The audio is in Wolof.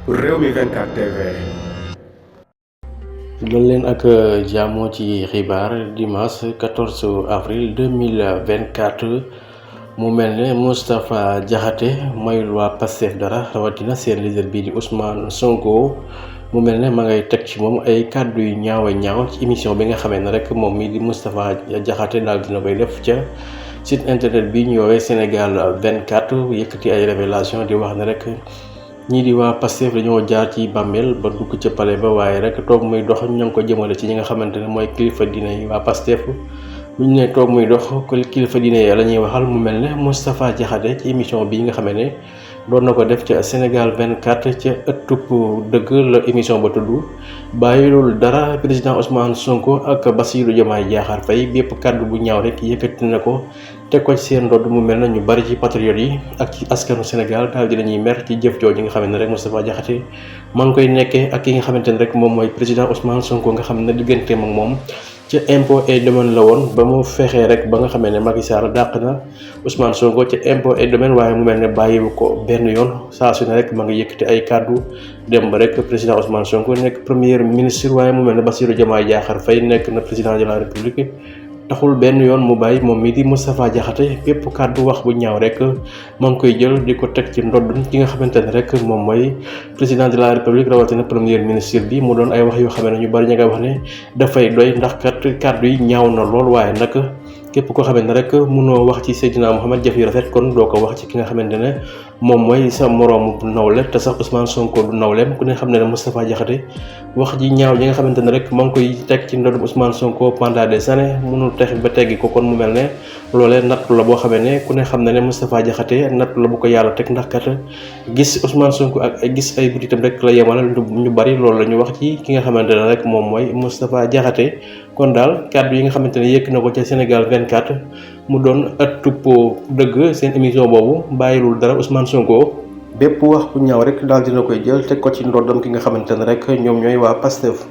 Rewmi 24 TV. dal leen ak jàmm ci xibaar dimanche 14 avril 2024 mu mel ne Moustapha Diakhaté mayul waa Pastef dara rawatina seen leader bii di Ousmane Sonko mu mel ne ma ngay teg ci moom ay kàddu yu ñaaw ci émission bi nga xamee ne rek moom mii di Moustapha Diakhaté daal dina koy def ca site internet bi ñu woowee Sénégal 24 yëkkati ay révélation di wax ne rek ñii di waa Pastef dañoo jaar ci bàmmeel ba dugg ca palais ba waaye rek toog muy dox ña ngi ko jëmale ci ñi nga xamante ne mooy kilifa diine yi waa Pastef bu ñu ne toog muy dox kilifa diine yi la ñuy waxal mu mel ne Moustapha Diakhaté ci émission bii nga xamee ne doon na ko def ca Sénégal 24 ca ëttub dëgg la émission ba tudd bàyyilul dara président Ousmane Sonko ak Bassirou Diomaye Diakhar Faye bépp kàddu bu ñaaw rek yëkkati na ko teg ko ci seen ndodd mu mel na ñu bari ci patriotes yi ak ci askanu Sénégal daal di lañuy mer ci jëf jooju nga xam ne rek Moustapha Diakhaté maa ngi koy nekkee ak ki nga xamante ne rek moom mooy président Ousmane Sonko nga xam ne digganteem ak moom ca impôt et domaine la woon ba mu fexee rek ba nga xamee ne Macky Sall dàq na Ousmane Sonko ca impôt et domaine waaye mu mel ne bàyyiwu ko benn yoon saa su ne rek ma ngi yëkkati ay kàddu dem ba rek président Ousmane Sonko nekk premier ministre waaye mu mel ne Bassirou Diomaye Diakhar Faye nekk na président de la République taxul benn yoon mu bàyyi moom mii di Moustapha Diakhaté bépp kàddu wax bu ñaaw rek maa ngi koy jël di ko teg ci ndodd ki nga xamante ne rek moom mooy président de la république rawatina premier ministre bi mu doon ay wax yoo xam ne ñu bari ña nga wax ne dafay doy ndax kat kàddu yi ñaaw na lool waaye nag képp koo xamante ne rek mënoo wax ci Seydina Mouhamed jëf yu rafet kon doo ko wax ci ki nga xamante ne moom mooy sa moroomu nawle te sax Ousmane Sonko du nawleem ku ne xam ne ne Moustapha Diakhaté wax ji ñaaw yi nga xamante ne rek maa ngi koy teg ci ndoddum Ousmane Sonko pendant des années mënul tex ba teggi ko kon mu mel ne loolee nattu la boo xamee ne ku ne xam ne ne Moustapha Diakhaté nattu la bu ko yàlla teg ndax kat gis Ousmane Sonko ak gis ay butitam rek la yemale ñu bari loolu la ñu wax ci ki nga xamante ne rek moom mooy Moustapha Diakhaté kon daal kàddu yi nga xamante ne yëkk na ko ca Sénégal 24 mu doon ëttub dëgg seen émission boobu bàyyilul dara Ousmane Sonko bépp wax bu ñaaw rek daal dina koy jël teg ko ci ndoddam ki nga xamante ne rek ñoom ñooy waa Pastef